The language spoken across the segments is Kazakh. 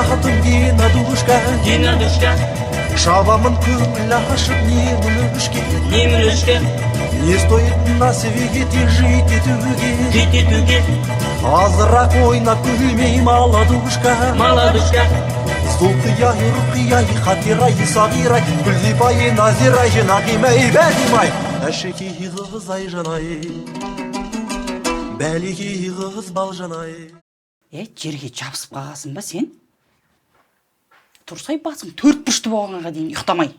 Атым Геннадушка, Геннадушка. Шабамын көңіл ашып немін үшке. Немін үшке. Не стоит на свете жить етуге. Жить етуге. Азырақ ойнап күлмей, молодушка. Молодушка. Сулқияй, Рұқияй, Хатирай, Сағирай, Гүлзипай, Назирай, Нағимай, Бәдимай. Әшекей қыз Айжанай, бәлекей қыз Балжанай. Е, жерге жабысып қалғансың ба сен? Тұрсай, басың төрт бұрышты болғанға дейін ұйықтамай.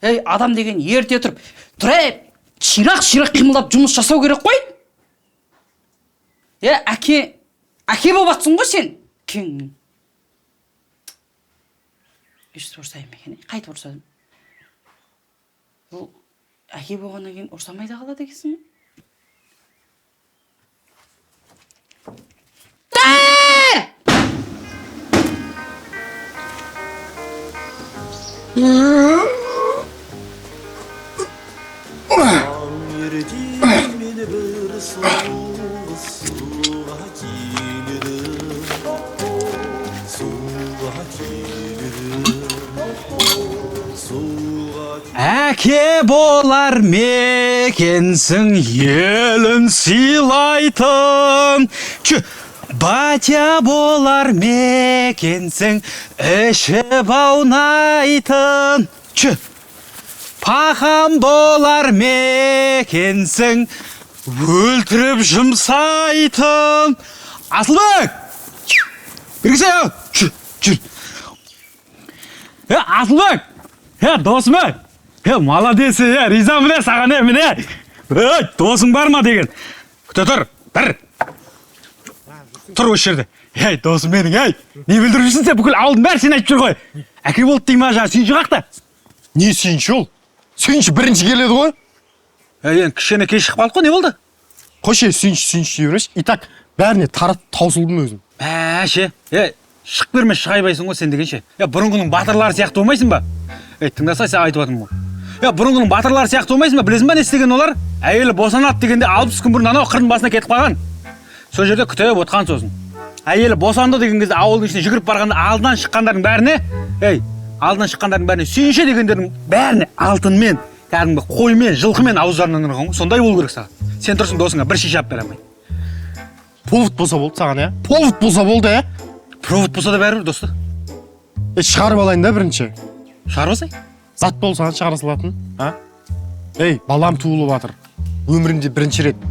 Ей, адам деген ерте тұрып, тұр, ширақ ширақ қимылдап жұмыс жасау керек қой. Е, әке, әке болып жатсың ғой сен. Кең. Өйстіп ұрсайын ба екен, е? Қайтып ұрсадым. Бұл әке болғаннан кейін ұрсамай да қалады екенсің ғой. Таңертең мені бір сұлу қыз суға теңеді, суға теңеді, суға. Әке болар мекенсің елін сыйлайтын. Чү, батя болар мекенсің ішіп аунайтын. Чү, пахан болар мекенсің өлтіріп жұмсайтын. Асылбек! Бері. Чү, жүр. Е, Асылбек! Е, досым, е! Е, молодец, е, ризамын, е, саған, е, міне. Ей, досың бар ма деген. Күте тұр, бір. Тұр осы жерде. Ей, досым менің, ей! Не білдіріп жүрсің сен? Бүкіл ауылдың бәрі сені айтып жүр ғой. Әке болды дей ма жаңа, сүйінші қақта? Не сүйінші ол? Сүйінші бірінші келеді ғой. Ей, енді кішкене кеш шығып қалдық қой, не болды? Қойшы, сүйінші, сүйінші дей бермеші. И так бәріне таратып таусылдым өзім. Мә, ше, е, шығып берме, шыға алмайсың ғой сен деген ше. Е, бұрынғының батырлары сияқты болмайсың ба? Ей, тыңдасай, саған айтып жатырмын ғой. Е, бұрынғының батырлары сияқты болмайсың ба? Білесің ба не істеген олар? Әйелі босанады дегенде 60 күн бұрын анау қырдың басына кетіп қалған. Сол жерде күтіп отқан сосын. Әйелі босанды деген кезде ауылдың ішіне жүгіріп барғанда алдынан шыққандардың бәріне, ей, алдынан шыққандардың бәріне сүйінші дегендердің бәріне алтынмен, кәдімгі қоймен, жылқымен ауыздарынан ұрған ғой. Сондай болу керек саған. Сен тұрсың, досыңа бір шише алып бере алмай. Повод болса болды саған, иә? Повод болса болды, иә? Провод болса да бәрібір, досты. Е, шығарып алайын да бірінші. Шығарып алсай. Зат бол саған шығара салатын, а? Ей, балам туылып жатыр. Өмірімде бірінші рет.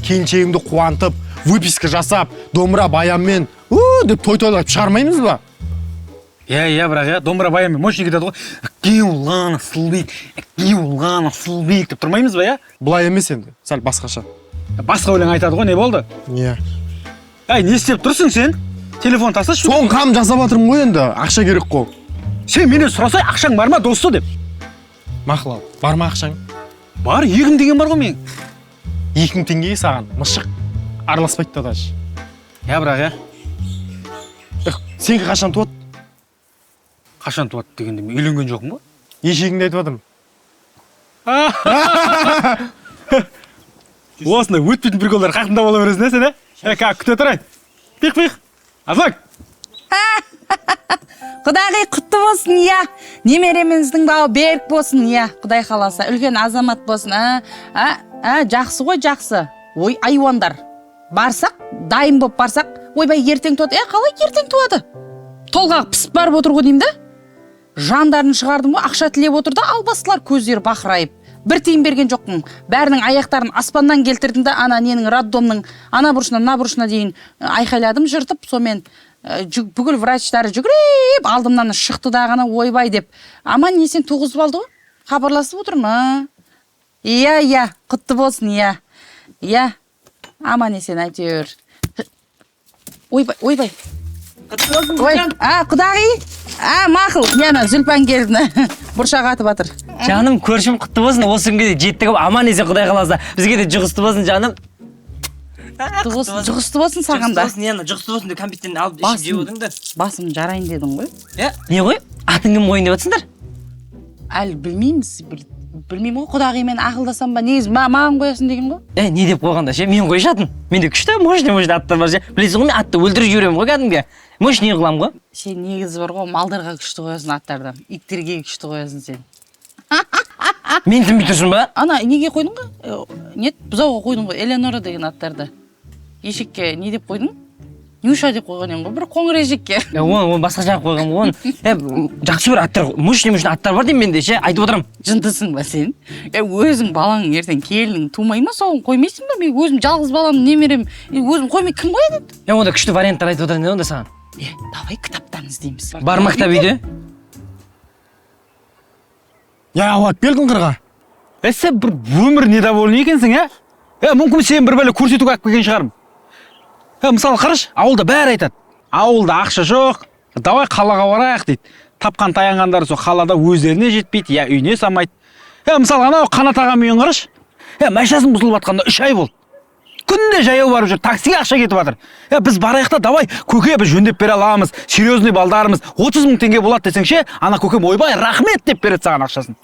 Келіншегімді қуантып, выписка жасап, домбыра баянмен, у деп той тойлап шығармаймыз ба? Иә, иә, бірақ иә, домбыра баянмен мощный кетеді ғой. Әке болған Асылбек, әке болған Асылбек деп тұрмаймыз ба, иә? Былай емес енді, сәл басқаша. Басқа өлең айтады ғой, не болды? Иә. Әй, не істеп тұрсың сен? Телефон тасташы. Соның қамын жасап жатырмын ғой енді, ақша керек қой. Сен менен сұрасай, ақшаң бар ма, досты деп. Мақұл, ал. Бар ма ақшаң? Бар, 2000 деген бар ғой менің. 2000 теңгеге саған мышық араласпайды да даже. Иә, бірақ иә. Эх, сенікі қашан туады? Қашан туады дегенде мен үйленген жоқпын ғой. Ешегіңді айтып жатырмын. Осындай өтпейтін приколдар қақында бола бересің, ә, сен, ә? Е, как, күте тұрайын. Пиқ, пиқ. Асылбек! Құдағи, құтты болсын, иә. Немереміздің бауы берік болсын, иә. Құдай қаласа, үлкен азамат болсын. А, а, а, жақсы ғой, жақсы. Ой, айуандар. Барсақ, дайын болып барсақ, ойбай, ертең туады. Е, қалай ертең туады? Толғақ пісіп барып отыр ғой деймін да. Жандарын шығардым ғой, ақша тілеп отыр да, албастылар көздері бақырайып. Бір тиын берген жоқпын. Бәрінің аяқтарын аспаннан келтірдім да, ана ненің роддомның ана бұрышынан мына бұрышына дейін айқайладым жыртып, сонымен бүкіл врачтары жүгіріп алдымнан шықты да ғана ойбай деп. Аман есен туғызып алды ғой. Хабарласып отырмын. А. Иә, иә, құтты болсын, иә. Иә, аман есен әйтеуір. Ойбай, ойбай. Ой, а, құдағи? А, мақұл. Міне, Зүлпан келді. Бұршақ атып жатыр. Жаным, көршім, құтты болсын, осы күнге де жеттік, аман есен, құдай қаласа. Бізге де жұғысты болсын, жаным. Құтты болсын, жұғысты болсын саған да. Жұғысты болсын, иә, жұғысты болсын деп кәмпиттен алып ішіп жеп отырмын да. Басым жарайын дедің ғой. Иә, не ғой? Атын кім қояйын деп жатсыңдар? Әлі білмейміз, бір Білмеймін ғой, құдағимен ақылдасам ба, негізі маған қоясың деген ғой. Е, не деп қойғанда ше, мен қойшы атын. Менде күшті, мощный, мощный аттар бар ше. Білесің ғой, мен атты өлтіріп жіберемін ғой кәдімгі. Мощный қыламын ғой. Сен негізі бар ғой, малдарға күшті қоясың аттарды, иттерге күшті қоясың сен. Мен түсінбей тұрсың ба? Ана неге қойдың ғой? Не, бұзауға қойдың ғой, Элеонора деген аттарды. Ешекке не деп қойдың? Нюша деп қойған едің ғой, бір қоңыр ешекке. Е, оны басқа жаққа қойғанмын ғой оны. Е, жақсы бір аттар, мощный, мощный аттар бар деймін менде ше, айтып отырамын. Жындысың ба сен? Е, өзің балаң ертең келінің тумай ма, соған қоймайсың ба? Мен өзім жалғыз балам, немерем, е, өзім қоймай кім қояды енді? Е, онда күшті варианттар айтып отырайын онда саған. Е, давай кітаптан іздейміз. Бар ма кітап үйде? Не алып келдің қырға? Е, сен бір өмір недовольный екенсің, ә? Е, мүмкін сен бір бәле көрсетуге алып келген шығармын. Е, мысалы қарашы, ауылда бәрі айтады. Ауылда ақша жоқ, давай қалаға барайық дейді. Тапқан таянғандары сол қалада өздеріне жетпейді, я үйіне салмайды. Е, мысалы анау Қанат ағам үйін қарашы. Е, машинасы бұзылып жатқанда 3 ай болды. Күнде жаяу барып жүр, таксиге ақша кетіп жатыр. Е, біз барайық та, давай, көке, біз жөндеп бере аламыз, серьезный балдармыз, 30 мың теңге болады десең ше, ана көкем ойбай, рахмет деп береді саған ақшасын.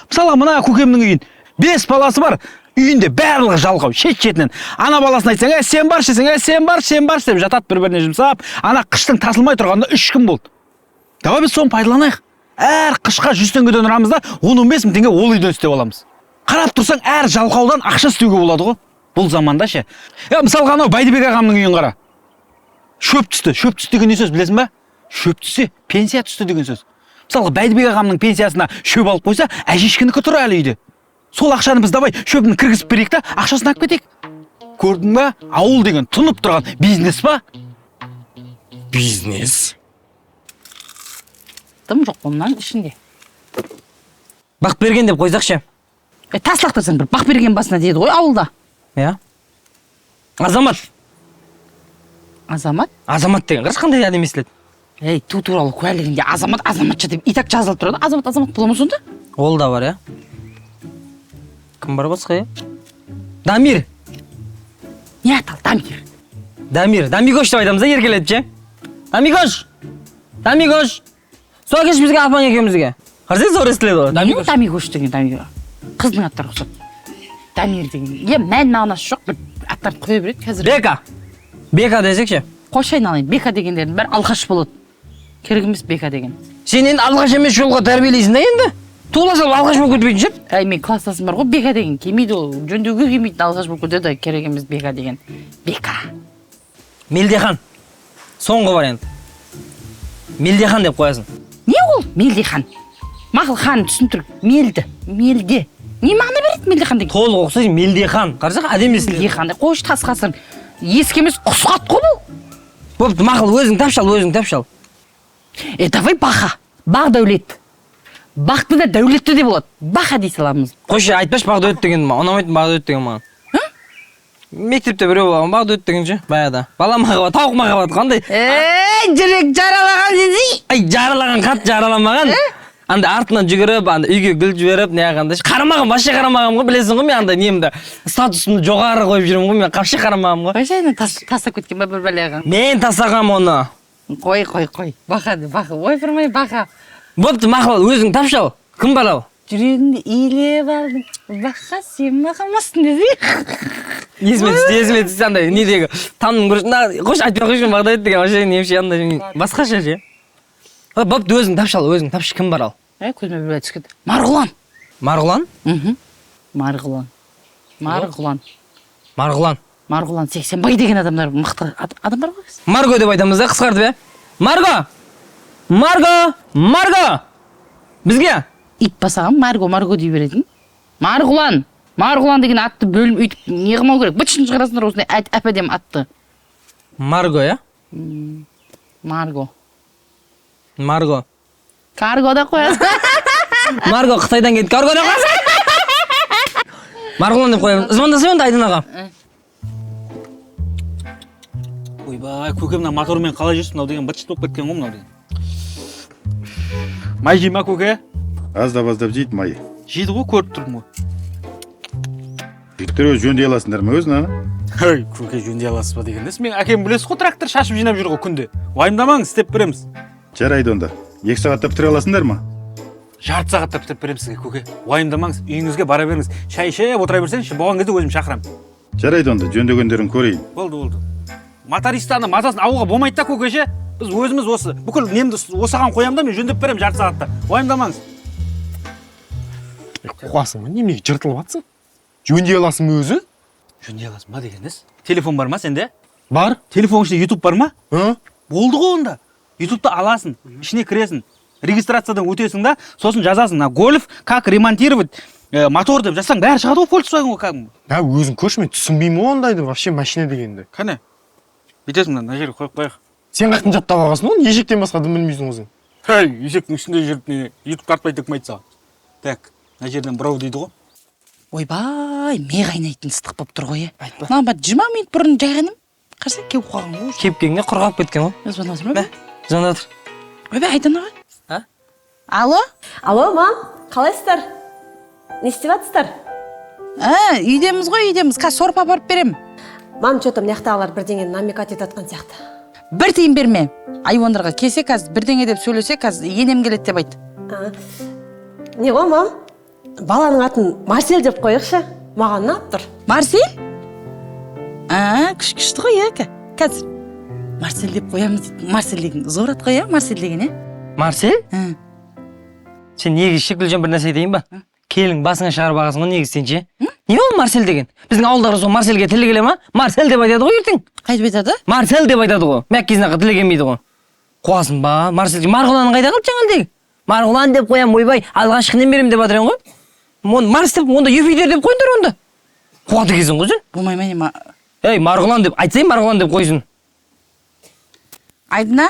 Мысалға мына көкемнің үйін, 5 баласы бар, үйінде барлығы жалқау, шет-шетінен. Ана баласына айтсаң, ә, сен баршы десең, ә, сен бар, сен баршы деп жатады бір-біріне жұмсап. Ана қыштың тасылмай тұрғанына 3 күн болды. Давай біз соны пайдаланайық. Әр қышқа 100 теңгеден ұрамыз да, 10-15 мың теңге ол үйден істеп аламыз. Қарап тұрсаң, әр жалқаудан ақша істеуге болады ғой. Бұл заманда ше. Е, мысалға анау Бәйдібек ағамның үйін қара. Шөп түсті. Шөп түсті деген не сөз білесің ба? Шөп түссе, пенсия түсті деген сөз. Мысалға Бәйдібек ағамның пенсиясына шөп алып қойса, әжешкінікі тұр әлі үйде. Сол ақшаны біз давай шөпін кіргізіп берейік та, ақшасын алып кетейік. Көрдің ба? Ауыл деген тұнып тұрған бизнес па? Бизнес. Тым жоқ қой мынаның ішінде. Бақберген деп қойсақ ше. Е, тас лақтырсаң бір Бақберген басына деді ғой ауылда. Иә. Азамат. Азамат? Азамат деген қарашы қандай әдемі естіледі. Ей, ту туралы куәлігінде азамат, азаматша деп и так жазылып тұрады. Азамат, азамат бола ма сонда? Ол да бар, иә. Кім бар басқа, иә? Дамир. Не атал, Дамир? Дамир, Дамигош деп айтамыз да еркелетіп ше. Дамигош! Дамигош! Су әкелші бізге, апаң екеумізге. Қарасай, зор естіледі ғой. Дамигош. Дамигош деген Дамир. Қыздың аттары ұқсап. Дамир деген. Е, мән мағынасы жоқ, бір аттарды қоя береді қазір. Бека. Бека десек ше. Қош айналайын, Бека дегендердің бәрі алғаш болады. Керек емес Бека деген. Сен енді алғаш емес жолға тәрбиелейсің да енді. Туыла салып алғаш болып кетпейтін шығар. Әй, мен класстасым бар ғой, Бека деген келмейді ол. Жөндеуге келмейтін алғаш болып кетеді, керек емес Бека деген. Бека. Мелдехан. Соңғы вариант. Мелдехан деп қоясың. Не ол Мелдехан? Мақұл, хан түсініп тұр. Мелді, мелде. Не мағына береді Мелдехан деген? Толық оқысайшы, Мелдехан. Қарасақ, әдемі естіледі. Мелдехан деп қойшы, тас қасыр. Ескі емес, құсқат қой бұл. Бопты, мақұл, өзің тапшы ал, өзің тапшы ал. Е, давай Баха. Бақ дәулет. Бақты да дәулетті де болады. Баха дей саламыз. Қойшы, айтпашы Бақдәулет деген маған. Ұнамайтын Бақдәулет деген маған. Мектепте біреу болған Бақдәулет деген ше, баяғыда. Бала махаббат, тауық махаббат қандай? Ей, жүрек жаралаған десей. Ай, жаралаған, қатты жараламаған. Андай артынан жүгіріп, андай үйге гүл жіберіп, не қандай. Қарамаған, вообще қарамағанмын ғой, білесің ғой, мен андай немді, статусымды жоғары қойып жүремін ғой, мен вообще қарамағанмын ғой. Қойшы, енді тастап кеткен ба бір бәлеға? Мен тастағанмын оны. Қой, қой, қой. Баха де, Баха. Ойпырмай, Баха. Бопты, мақұл, өзің тапшы ал. Кім бар ал? Жүрегімді илеп алдың. Баха, сен маған массың десей. Есіме түсті, есіме түсті андай недегі тамның бұрышы. Мына, қойшы, айтпай қойшы, Бағдат деген вообще немше андай басқаша ше. Ой, бопты, өзің тапшы ал, өзің тапшы, кім бар ал? Е, көзіме бір бәле түсіп кетті. Марғұлан. Марғұлан? Мхм. Марғұлан. Марғұлан. Марғұлан. Марғұлан Сексенбай деген адамдар мықты адамдар ғой. Марго деп айтамыз да, қысқартып, иә? Марго! Марго! Марго! Бізге! Ит басаған Марго, Марго дей беретін. Марғұлан. Марғұлан деген атты бөлім өйтіп не қылмау керек. Бытшын шығарасыңдар осындай әп-әдемі атты. Марго, иә? Марго. Марго. Карго да қоясың. Марго Қытайдан келді. Карго да қоясың. Марғұлан деп қоямыз. Звондасай онда Айдын аға. Ойбай, көке, мына мотормен қалай жүрсің? Мынау деген быт-шыт болып кеткен ғой мынау деген. Май жей ма, көке? Аздап аздап жейді май. Жейді ғой, көріп тұрмын ғой. Жігіттер, өзі жөндей аласыңдар ма өзін, а? Ей, көке, жөндей аласыз ба деген несі? Мен әкем білесіз ғой, трактор шашып жинап жүр ғой күнде. Уайымдамаңыз, істеп береміз. Жарайды онда. 2 сағатта бітіре аласыңдар ма? Жарты сағатта бітіріп беремін сізге, көке. Уайымдамаңыз, үйіңізге бара беріңіз. Шай ішіп отыра берсеңізші, болған кезде өзім шақырамын. Жарайды, онда жөндегендерін көрейін. Болды, болды. Мотористаны мазасын алуға болмайды да, көке ше. Біз өзіміз осы бүкіл немді осыған қоямын да, мен жөндеп беремін жарты сағатта. Уайымдамаңыз. Қуасың ба, неменеге жыртылып жатсың? Жөндей аласың ба өзі? Жөндей аласың ба деген несі? Телефон бар ма сенде? Бар. Телефонның ішінде YouTube бар ма? Ы? Болды ғой онда. Ютубты аласың, ішіне кіресің, регистрациядан өтесің да, сосын жазасың. На гольф как ремонтировать мотор деп жазсаң, бәрі шығады ғой, Volkswagen ғой кәдімгі. Я өзің көрші, мен түсінбеймін ғой ондайды, вообще машина дегенді. Кәне, бүйтесің, мына жерге қойып қояйық. Сен қаяқтан жаттап алғансың оны? Ешектен басқа дым білмейсің ғой сен. Хей, есектің үстінде жүріп не ютуб тартпайды деп кім айтты саған? Так, мына жерден бұрау дейді ғой. Ойбай, ми қайнайтын ыстық болып тұр ғой, е. Мына ба 20 минут бұрын жайғаным. Қараса, кеуіп қалған ғой. Кепкенге құрғап кеткен ғой. Звондап жатыр ма? Звондап жатыр. Ойбай, Айдан аға. А? Алло? Алло, мам, қалайсыздар? Не істеп жатсыздар? А, үйдеміз ғой, үйдеміз. Қазір сорпа апарып беремін. Мам, че-то мына жақтағылар бірдеңені намекать етіп жатқан сияқты. Бір тиын берме. Айуандарға келсе қазір бірдеңе деп сөйлесе, қазір енем келеді деп айт. А, не ғой, мам? Баланың атын Марсель деп қояйықшы. Маған ұнап тұр. Марсель? А, күшті ғой, иә, қазір. Марсель деп қоямыз дейді. Марсель деген зор ат қой, иә, Марсель деген, иә? Марсель? Ә. Сен негізі ше, Гүлжан, бір нәрсе айтайын ба? Келін басыңа шығарып алғансың ғой негізі сен ше. Не ол Марсель деген? Біздің ауылдағы сол Марсельге тілі келе ма? Марсель деп айтады ғой ертең. Қайтып айтады? Марсель деп айтады ғой. Мәккесін тілі келмейді ғой. Қуасың ба? Марсель Марғұланның қайда қалды жаңағыдегі? Марғұлан деп қоямын, ойбай, алғашқы немерем деп жатыр едің ғой. Оны Марс деп, онда Юпитер деп қойыңдар онда. Қуады екенсің ғой сен. Болмай ма не ма? Ей, Марғұлан деп айтсай, Марғұлан деп қойсын. Айдына,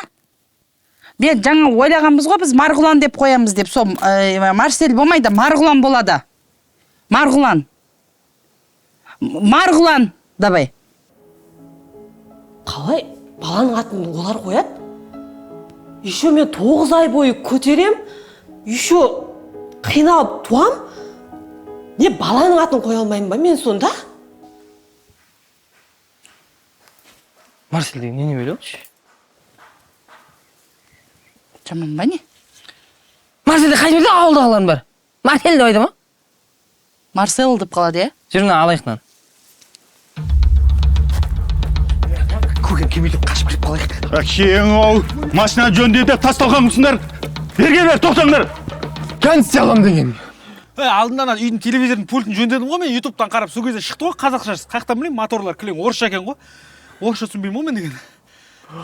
мен жаңа ойлағанбыз ғой, біз Марғұлан деп қоямыз деп. Сол Марсель болмайды, Марғұлан болады. Марғұлан. Марғұлан, давай. Қалай баланың атын олар қояды? Еще мен 9 ай бойы көтерем, еще қиналып туам. Не, баланың атын қоя алмаймын ба мен сонда? Марсель деген не біледі? Жаман ба не? Марсель деп қайтып айтады ауылдағылардың бәрі. Марсель деп айта ма? Марсел деп қалады, иә? Жүр, мына алайық мынаны. Көкем келмей деп қашып кіріп қалайық. Әкең ау, машина жөндеп деп тасталған қылсыңдар. Берге бер, тоқтаңдар. Кән істей алам деген. Ей, алдында ана үйдің телевизордың пультін жөндедім ғой мен ютубтан қарап, сол кезде шықты ғой қазақшасы. Қаяқтан білейін, моторлар кілең орысша екен ғой. Орысша түсінбеймін ғой мен деген.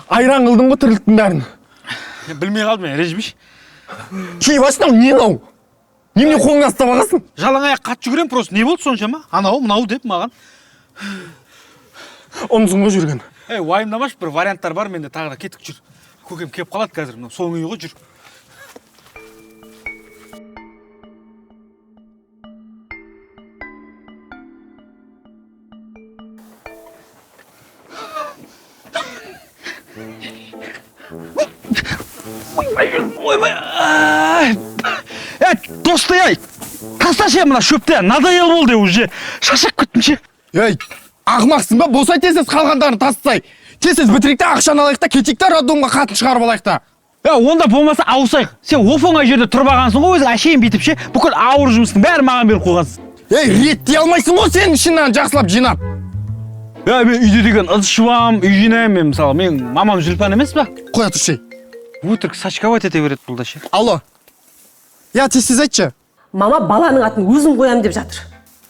Айран қылдың ғой тірліктің бәрін. Мен білмей қалдым мен, ренжімеші. Киіп алшы, мынау не мынау? Немене қолыңа ұстап алғансың? Жалаң аяқ қатты жүгіремін просто. Не болды соншама? Анау, мынау деп маған. Ұмсың ғой жүрген. Ей, уайымдамашы, бір варианттар бар менде тағы да, кеттік жүр. Көкем келіп қалады қазір, мынау соңғы үй ғой, жүр. Ойбай, ай. Е, досты, ай, тасташы мына шөпті, надоел болды уже. Шаршап кеттім ше. Ей, ақымақсың ба? Босай тез-тез қалғандарын тастай. Тез-тез бітірейік та, ақшаны алайық та, кетейік та, роддомға қатын шығарып алайық та. Е, онда болмаса ауысайық. Сен оп-оңай жерде тұрып алғансың ғой өзің, әшейін бүйтіп ше, бүкіл ауыр жұмыстың бәрін маған беріп қойғансың. Ей, реттей алмайсың ғой сен ішінен жақсылап жинап. Е, мен үйде деген ыдыс жуамын, үй жинаймын мен мысалы. Мен мамам Зүлпан емес па? Қоя тұршы. Өтірік сачковать ете береді бұл да ше. Алло. Я, тез-тез айтшы. Мама баланың атын өзім қоямын деп жатыр.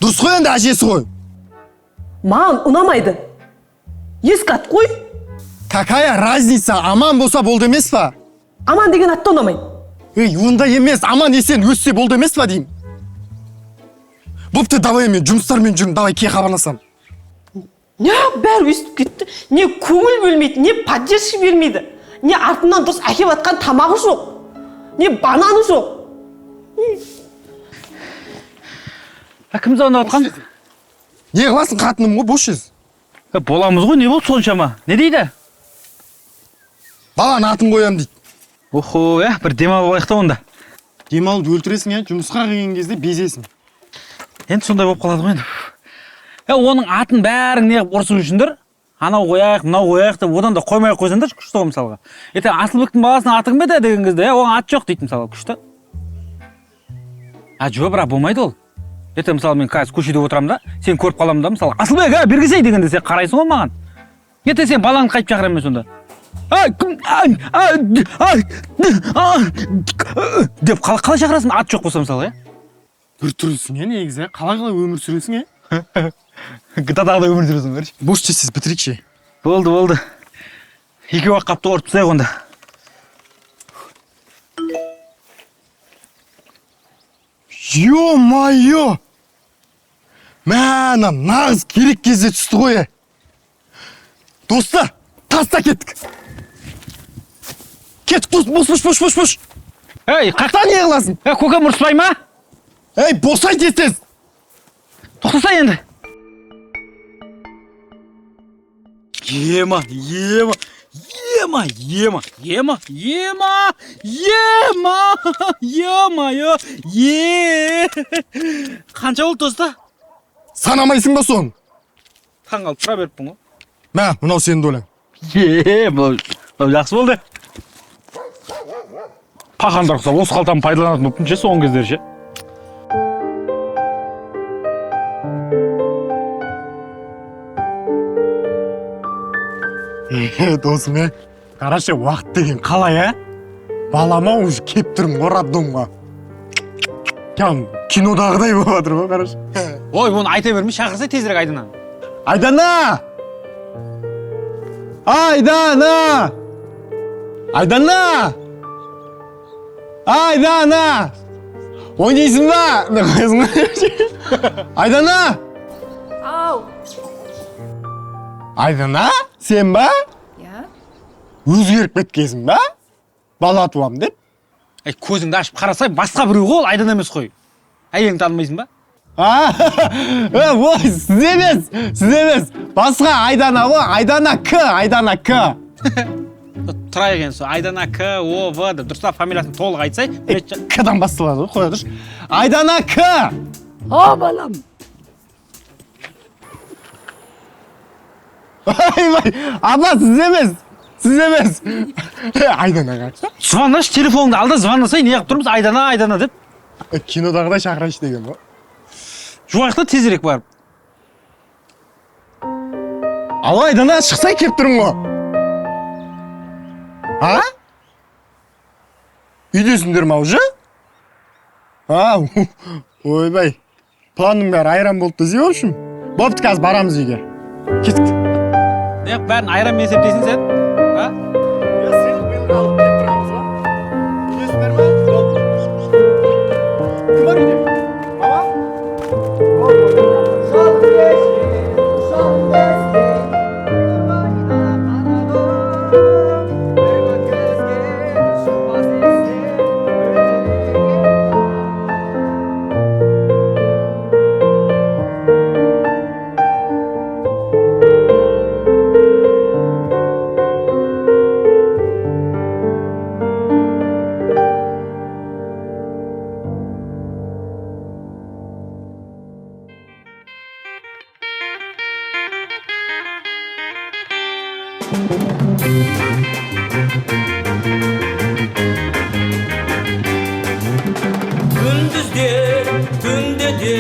Дұрыс қой енді, әжесі ғой. Маған ұнамайды. Ескі ат қой. Какая разница, аман болса болды емес па? Аман деген ат та ұнамайды. Ей, онда емес, аман есен өссе болды емес па деймін. Бопты, давай мен жұмыстармен жүрмін, давай кейін хабарласамын. Не, бәрі өстіп кетті. Не көңіл бөлмейді, не поддержка бермейді. Не артынан дұрыс әкеп атқан тамағы жоқ. Не бананы жоқ. Ә, кім звондап жатқан? Не қыласың, қатыным ғой, бос жүз. Е, боламыз ғой, не болды соншама? Не дейді? Баланың атын қоямын дейді. Охо, ә, бір демалып алайық та онда. Демалып өлтіресің, ә, жұмысқа келген кезде безесің. Енді сондай болып қалады ғой енді. Е, оның атын бәрің неғып ұрысып жүрсіңдер? Анау қояйық, мынау қояйық деп одан да қоймай ақ қойсаңдаршы, күшті ғой мысалға. Ертең Асылбектің баласының аты кім еді деген кезде, е, оған ат жоқ дейді мысалға, күшті. А жоқ, бірақ болмайды ол. Ертең, мысалы, мен қазір көшеде отырамын да, сені көріп қаламын да, мысалы, «Асылбек, а, бері келсей» дегенде сен қарайсың ғой маған. Ертең сен балаңды қайтып шақырамын мен сонда? А, кім, а, а, д, а, д, а, д, деп қалай шақырасың, ат жоқ болса, мысалы, иә? Біртүрлісің, иә, негізі, қалай қалай өмір сүресің, иә? ГТА-дағыдай өмір сүресің, короче. Бош, тез тез бітірейікші. Болды, болды. Екеу ақ қапты ұрып тастайық онда. Ё-моё! Мә, ана нағыз керек кезде түсті ғой, е. Достар, таста, кеттік. Кеттік, дос, бос, бош, бош, бош, бош. Ей, қақ. Қақта не қыласың? Ей, көкем ұрыспай ма? Ей, босай тез тез. Тоқтаса енді. Ема, ема, ема, ема, ема, ема, ема, ё-моё, е. Қанша болды, доста? Санамайсың ба соны? Таң қалып тұра беріппін ғой. Мә, мынау сенің доляң. Е, мынау жақсы болды. Пақандар ұқсап осы қалтаны пайдаланатын болыппын ше соңғы кездері ше. Е, досым, е. Қарашы, уақыт деген қалай, ә? Балама уже кеп тұрмын ғой роддомға. Кәдімгі кинодағыдай болып жатыр ғой, қарашы. Ой, оны айта бермей, шақырса тезірек Айдананы. Айдана! Айдана! Айдана! Айдана! Ойнайсың ба? Деп қоясың ғой. Айдана! Ау. Айдана? Сен ба? Иә. Өзгеріп кеткенсің ба? Бала туам деп. Ей, көзіңді ашып қарасай, басқа біреу ғой ол, Айдана емес қой. Әйеліңді танымайсың ба? А, ой, сіз емес, сіз емес. Басқа Айдана ғой, Айдана К, Айдана К. Тұра екен сол Айдана К, О, В деп дұрыстап фамилиясын толық айтсай. К-дан басталады ғой, қоя тұршы. Айдана К. О, балам. Ойбай, апа, сіз емес, сіз емес. Айданаға айтшы. Звондашы, телефоныңды ал да звондасай, не қылып тұрмыз Айдана, Айдана деп. Кинодағыдай шақырайыншы деген ғой. Жуайық та тезірек барып. Алло, Айдана, шықсай, келіп тұрмын ғой. А? Үйдесіңдер ма уже? А, ойбай. Планның бәрі айран болды десе, в общем. Бопты, қазір барамыз үйге. Кеттік. Не, бәрін айранмен есептейсің сен? А? Сыйлық биылғы алып келіп тұрамыз ғой. Үйдесіңдер ма? Болды. Кім бар үйде? Мама? Күндіз де, түнде де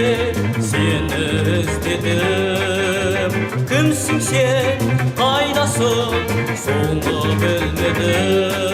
сені іздедім. Кімсің сен, қайдасың, соны білмедім.